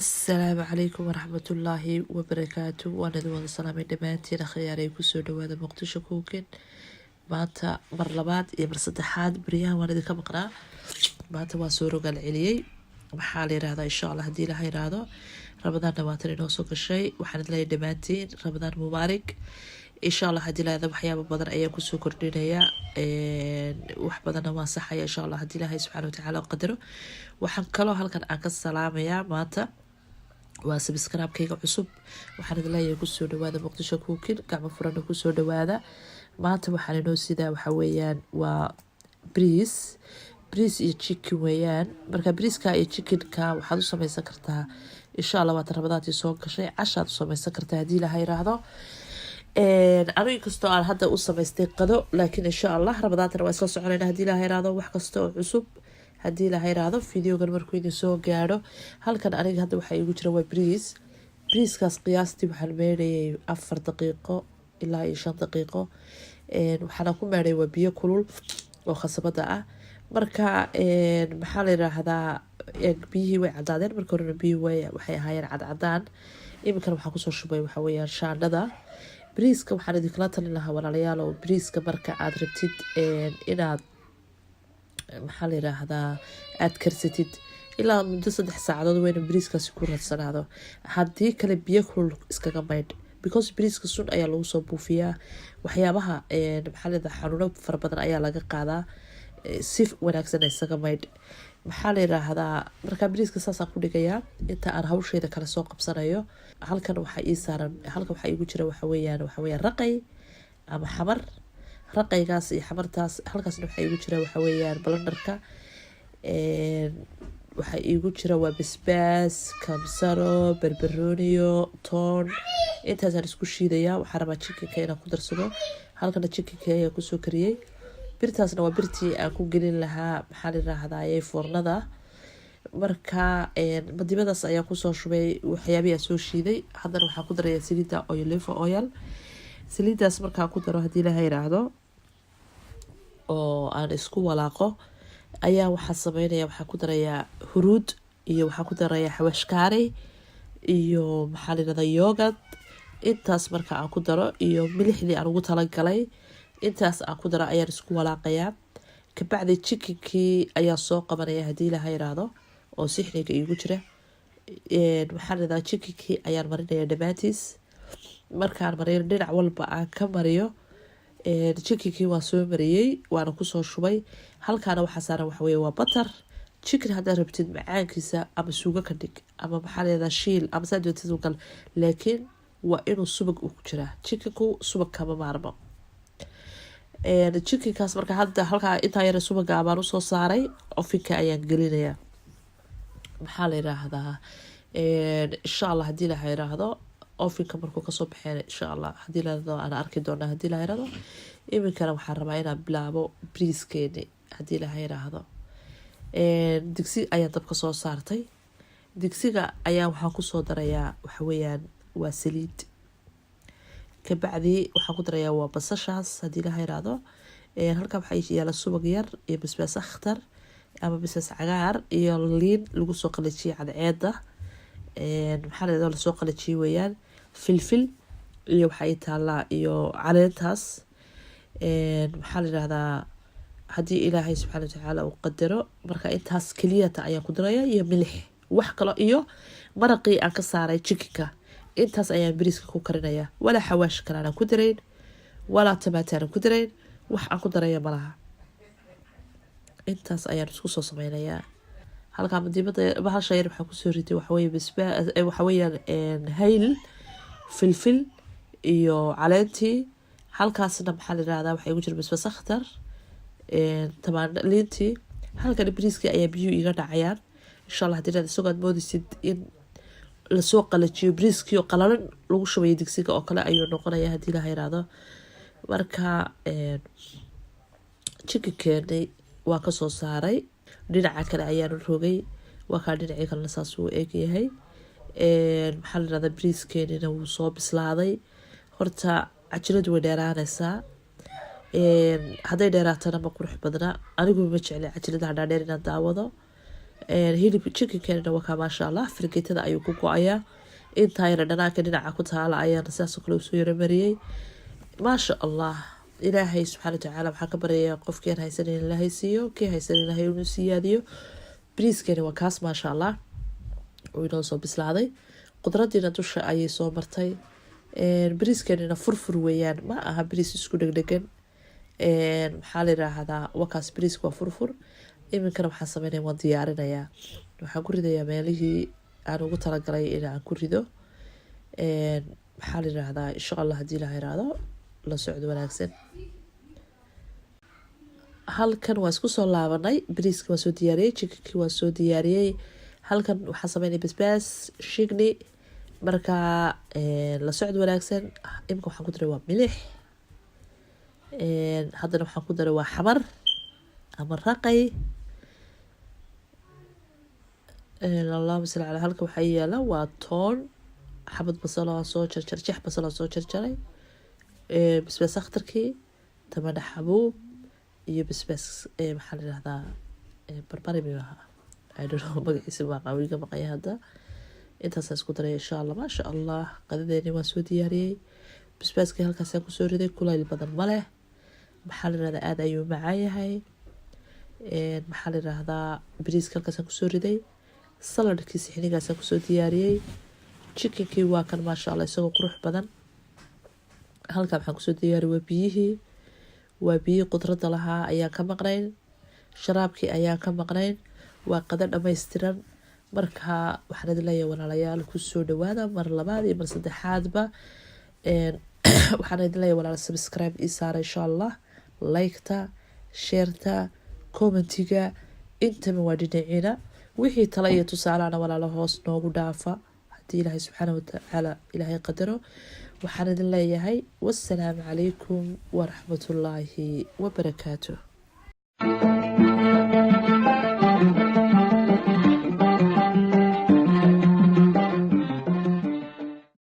Asalaamu calaykum waraxmatullaahi wabarakaatu. Waan idin wada salaamay dhammaantiin. Akhyaaray, kusoo dhawaada Muqdisho Cooking. Maanta mar labaad iyo mar saddexaad, beryahan waan idinka maqnaa, maanta waa soo rogaal celiyey. Maxaa la yirahdaa, insha Allah haddii ilaha yiraahdo, Ramadaan dhawaatan inoo soo gashay. Waxaan idin leeyahay dhammaantiin Ramadaan mubaarak. Insha Allah haddii lahada, waxyaaba badan ayaan kusoo kordhinayaa, wax badanna waan saxaya, insha Allah haddii Ilaahay subxaana watacaala qadaro. Waxaan kaloo halkan aan ka salaamayaa, maanta waa subscribe-kayga cusub. Waxaan idin leeyahay kusoo dhawaada Muqdisho Cooking, gacmo furana kusoo dhawaada. Maanta waxaan inoo sidaa waxa weeyaan waa briis, briis iyo chicken weeyaan. Marka briiska iyo chickenka waxaad u sameysan kartaa, insha Allah, waata Ramadaantii soo gashay, cashaad u sameysan kartaa haddii Ilaha yiraahdo. Anigu inkastoo aan hadda u samaystay qado, laakiin insha Allah Ramadaantana waa isla soconayna haddii Ilaha yiraahdo. Wax kasta oo cusub haddii Ilaha yiraahdo, videogan markuu idin soo gaadho, halkan aniga hadda waxaa iigu jira waa briis. Briiskaas qiyaastii waxaan meedhayay 4 daqiiqo ilaa iyo 5 daqiiqo. Waxaana ku meedhay waa biyo kulul oo khasabada ah. Marka maxaa la yiraahdaa, biyihii way cadaadeen. Marka horena biyihii waxay ahaayeen cadcadaan. Iminkana waxaan kusoo shubay waxa weeyaan shaandhada briiska. Waxaan idinkala talin lahaa, walaalayaal, oo briiska marka aada rabtid inaad, maxaa la yiraahdaa, aada karsatid, ilaa muddo 3 saacadood weyna briiskaasi ku radsanaado. Haddii kale biyo kulul iskaga maydh, because briiska sun ayaa lagu soo buufiyaa, waxyaabaha, maxaa la yirahdaa, xanuuno fara badan ayaa laga qaadaa. Si wanaagsan isaga maydh. Maxaa la yiraahdaa, markaa briiska saasaan ku dhigayaa inta aan hawsheyda kale soo qabsanayo. Halkan waxaa ii saaran, halkan waxaa iigu jira waxa weeyaan raqay ama xamar, raqaygaas iyo xamartaas. Halkaasna waxaa iigu jira waxa weeyaan blenderka. Waxaa iigu jira waa basbaas, kamsaro, barbarooniyo, toon. Intaasaan isku shiidayaa. Waxaa rabaa chickenka inaan ku darsado. Halkana chickenka ayaan kusoo kariyey. Birtaasna waa birtii aan ku gelin lahaa, maxaa la yiraahdaye, foornada. Marka madibadaas ayaan kusoo shubay waxyaabihii aan soo shiiday. Haddana waxaan ku darayaa saliidda olive oil. Saliiddaas markaan ku daro, haddii Ilaha yiraahdo, oo aan isku walaaqo, ayaa waxaa sameynaya, waxaan ku darayaa huruud iyo waxaan ku darayaa xawashkaari iyo, maxaa la yirahdaa, yogurt. Intaas marka aan ku daro iyo milixdii aan ugu talagalay, intaas aan ku daro ayaan isku walaaqayaa. Kabacdi chickenkii ayaa soo qabanaya haddii Ilaha yiraahdo, oo sixniga iigu jira. Maxaa la yirahdaa, chickenkii ayaan marinaya dhammaantiis. Markaan mariyo, dhinac walba aan ka mariyo, chickenkii waan soo mariyey, waana kusoo shubay. Halkaana waxaa saaran waxaweye waa butter chicken. Haddaad rabtid macaankiisa, ama suugo ka dhig, ama, maxaa la yirahdaa, shiil, ama saa doontid u gal, laakiin waa inuu subag uu ku jiraa. Chickenku subag kama maarmo. Chickenkaas marka hadda halkaa intaa yara subaga baan usoo saaray, ovenka ayaan gelinayaa. Maxaa la yiraahdaa, insha Allah haddii la yiraahdo, ovenka markuu kasoo baxeen, insha Allah haddii la aan arki doonaa haddii la yiraahdo. Iminkana waxaan rabaa inaan bilaabo briiskeeni haddii la yiraahdo. Digsi ayaan dabka soo saartay. Digsiga ayaa waxaan kusoo darayaa waxaweyaan waa saliid. Kabacdi waxaan ku darayaa waa basashaas haddii la yiraahdo. Halkaa waxaa yaala subag yar iyo basbaas akhtar ama basbaas cagaar iyo liin lagu soo qalajiyay cadceeda, maxaa la yirahdaa, lasoo qalajiyay weeyaan. Filfil iyo waxaa ii taalaa iyo caleentaas, maxaa la yirahdaa, haddii Ilaahay subxaana watacaala uu qadaro. Marka intaas keliyata ayaan ku daraya iyo milix, wax kalo iyo maraqii aan ka saaray chickenka. Intaas ayaan bariiska ku karinaya. Walaa xawaash kale aanan ku darayn, walaa tamaata aanan ku darayn, wax aan ku daraya malaha. Intaas ayaan isku soo sameynayaa. Halkaa madiibada bahasha yar waxaan kusoo riday waxaweye basbaa, waxaweeyaan hayl, filfil iyo caleentii. Halkaasna, maxaa la yirahdaa, waxaa igu jira basbaas akhtar, tamaan, liintii. Halkan bariiskii ayaa biyuhu iiga dhacayaan, insha Allah hadii isagoo aad moodeysid in lasoo qalajiyo, bariiskii oo qalalan lagu shubayo digsiga oo kale ayuu noqonaya haddii Ilaha yiraahdo. Marka chickenkeenay waa kasoo saaray, dhinaca kale ayaanu rogay. Waa kaa dhinacii kalena saas uu eegyahay. Maxaa la yirahdaa, bariiskeenina wuu soo bislaaday. Horta cajiladu way dheeraanaysaa. Hadday dheeraatana ma qurux badna. Anigu ma jecli cajiladaha dhaadheer inaan daawado. Hilib chickenkeenana waa kaa, maasha Allah, fargeetada ayuu ku go-ayaa. Intaa yara dhanaanka dhinaca ku taala ayaana sidaasoo kale usoo yaro mariyey, maasha Allah. Ilaahay subxaana watacaala waxaa ka baryayaa qofkii aan haysanin Ilaahay siiyo, kii haysanin Ilaahay inuu siyaadiyo. Bariiskeeni waa kaas, maasha Allah, uu inoo soo bislaaday. Qudradiina dusha ayay soo martay. Bariiskeenina furfur weeyaan, ma aha bariis isku dhegdhegan. Maxaa la yiraahdaa, wakaas, bariiska waa furfur. Iminkana waxaan sameynaya, waan diyaarinayaa. Waxaan ku ridayaa meelihii aan ugu talagalay in aan ku rido. Maxaa la yiraahdaa, insha Allah, haddii la yiraahdo, la socdo wanaagsan. Halkan waa isku soo laabanay. Bariiska waan soo diyaariyey, chickenkii waan soo diyaariyey. Halkan waxaan sameynay basbaas shigni. Marka la socod wanaagsan. Imika waxaan ku daray waa milix. Haddana waxaan ku daray waa xamar ama raqay. Allahuma salli calaa. Halka waxaa yaala waa toon, xabad basal oo soo jarjar, jeex basal oo soo jarjaray, basbaas akhtarkii, tamadha xabuub iyo basbaas, maxaa la yihahdaa, barbari mimaha, I don't know magaciisa, waa iga maqanya hadda. Intaasaan isku daray, insha Allah. Maasha Allah, qadadeeni waan soo diyaariyey. Basbaaskii halkaasaan kusoo riday. Kulayl badan ma leh. Maxaa la yihahdaa, aada ayuu macaan yahay. Maxaa la yihahdaa, bariiska halkaasaan kusoo riday. Saladkii sixnigaasaan kusoo diyaariyey. Chickenkii waa kan, maasha Allah, isagoo qurux badan. Halkan waxaan kusoo diyaariyey waa biyihii, waa biyihii qudradda lahaa ayaan ka maqnayn, sharaabkii ayaan ka maqnayn. Waa qado dhammaystiran. Marka waxaan idin leeyahay, walaalayaal, kusoo dhawaada mar labaad iyo mar saddexaadba. Waxaan idin leeyahay, walaal, subscribe ii saara, insha Allah. Liketa, shareta, commentiga, intaba waa dhinaciina. Wixii tala iyo tusaalahana, walaalo, hoos noogu dhaafa, haddii Ilaahay subxaana watacaala Ilaahay qadaro. Waxaan idin leeyahay, wassalaamu calaykum waraxmatullaahi wabarakaatu.